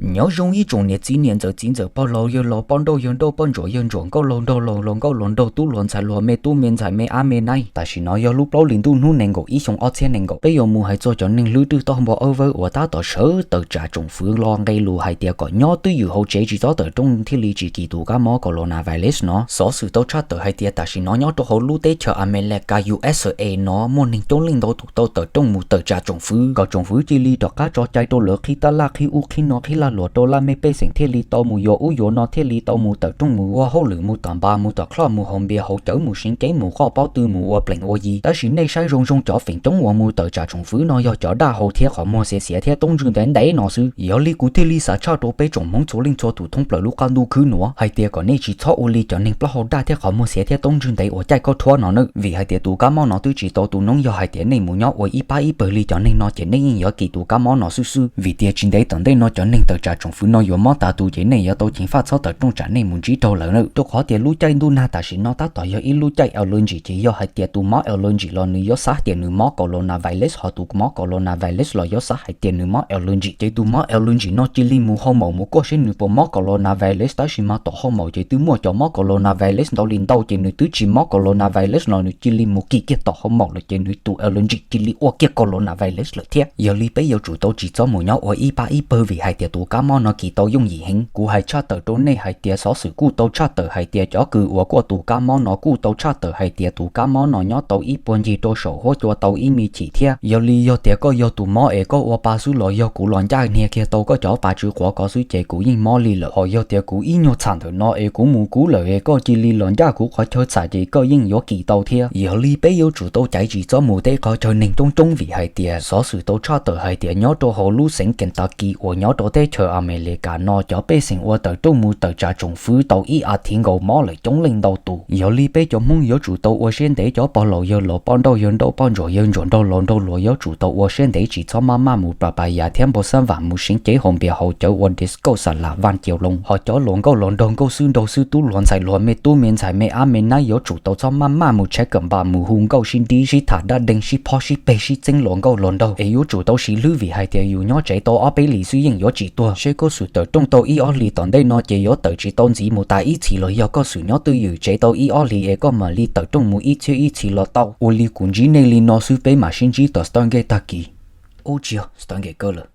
Nyob zoo ib tsoom niam txiv niam ntxawm txiv ntxawm pog laus yawg laus poj nrauj yawg nraug poj ntsuam yawg ntsuam nkauj laus nraug laus hluas nkauj hluas nraug tub hluas ntxhais hluas me tub me ntxhais me ab me naib. Tam sim no yog lub plaub hlis ntuj hnub nees nkaum ib xyoo ob txhiab nees nkaum, peb yuav mus hais txog cov neeg hlwb twg toj npua awb vawb uas tab tom sawv tawm tsam tsoom fwv los nqe lus hais tias kom nyob twj ywm hauv tsev tsis txhob tawm rooj thiaj li tsis kis tus kab mob corona virus no. Xov xwm tau tshaj tawm hais tias tam sim no nyob rau hauv lub teb chaws Amelikas U S A no muaj neeg coob leej ntau tus tau tawm rooj mus tawm tsam tsoom fwv kom tsoom fwv cia li rov qab tso cai rau lawv qhib tab laj qhib ub qhib no qhib lag luam rau laj mej pej xeem thiaj li tau mus yuav ub yuav no thiaj li tau mus tawm rooj mus ua hauj lwm mus tom npas mus tom khloj mus haus npias haus cawv mus seev ceeb mus qoj pob tw mus ua plees ua yi. Tab sis nej saib zoo zoo cov feem coob uas mus tawm tsam tsoom fwv no yog cov daj haus thiab qhov muag xiav xiav thiab toob ntswg ntev ntev no xwb. Yog li kuv thiaj li xav tshaj rau peb tsoom Hmoob txhua leej txhua tus thoob plaws lub qab ntuj khwb nuav hais tias kom nej tsis txhob ua li cov neeg plaub hau daj thiab qhov muag xiav thiab toob ntswg ntev uas caij koj rhuab no nawb. Vim hais tias tus kab mob no twb tsis tau tu noob, yog hais tias nej mus nyob ua ib pab ib pawg li cov neeg no ces nej yeej yuav kis tus kab mob no xwb xwb. Vim tias tsis ntev tom ntej no cov neeg tawm tsam tsoom fwv no yuav mob tas tus ces nej yuav tau ceev faj txhob tawm rooj tsam nej mus ntsib raug lawv nawb. Rau qhov tias lub caij ntuj nag tam sim no tab tom yog ib lub caij allergy ces yog hais tias tus mob allergy los nws yuav xav hais tias nws mob corona virus, ho tus mob corona virus los yuav xav hais tias nws mob allergy. Ces tus mob allergy no cia li mus hau maum mus kuaj seb nws puas mob corona virus, tab sis mas tom hau maum ces twb muaj cov mob corona virus ntau li ntau ces nws twb tsis mob corona virus los nws cia li mus kis kiag tom hau maum lawm ces nws tus allergy cia li ua kiag corona virus lawm thiab. Yog li peb yuav tsum tau tsis txhob mus nyob ua ib pab ib pawg vim hais tias tus kab mob no kis tau yooj yim heev. Kuv hais tshaj tawm rau nej hais tias xov xwm kuj tau tshaj tawm hais tias cov kws uas kuaj tus kab mob no kuj tau tshaj tawm hais tias tus kab mob no nyob tau ib puag ncig rau saum huab cua tau ib me chim thiab. Yog li yog tias koj yog tus mob es koj ua pa xwb los yog kuv los ncaj hnia kiag tau koj cov pa tsw quav ko xwb ces kuv yeej mob li lawm. Ho yog tias kuv ib nyuag txham ntawm no es kuv mus kub lawm es koj cia li los ncaj kuv qhov chaw txham ces koj yeej yuav kis tau thiab. Yog li peb yuav tsum tau caiv tsis txhob mus tej qhov chaw neeg coob coob vim hais tias xov xwm tau tshaj tawm hais tias nyob rau hauv lub xeev Kentucky uas nyob rau teb chaws Amelikas no cov pej xeem uas tawm rooj mus tawm tsam tsoom fwv tau ib as thiv nkaus mob lawm coob leej ntau tus. Yog li peb cov Hmoob yuav tsum tau ua siab ntev, cov pog laus yawg laus poj nrauj yawg nraug poj ntsuam yawg ntsuam nraug laus nraug hluas yuav tsum tau ua siab ntev tsis txhob maj maj mus plas pas yas thiab npau xab vam mus seev cev haus npias haus cawv ua disco xa las vaj ciav loo. Ho cov hluas nkauj hluas nraug nkauj xwb nraug xwb tub hluas ntxhais hluas me tub me ntxhais me ab me naib yuav tsum tau txhob maj maj mus tsheb kam npas mus hu nkauj sib nrib sib tham dab deeg sib phob sib peg sib txeeb hluas nkauj hluas nraug es yuav tsum tau siv hlwb vim hais tias yus nyob tsev tau ob peb hlis xwb yeej yuav tsim tuag. Seb koj xum tawm rooj tau ib ob hlis tom ntej no ces yuav tawm tsis tau ntxiv mus tas ib txhis los yog koj xum nyob twj ywm tsev tau ib ob hlis es koj mam li tawm rooj mus ib txhiab ib txhis los tau. Ua li kuv ntsib nej li no xwb, peb mam sib ntsib tom Stargate tag kis. Ub tsis yog, Stargate kawg lawm.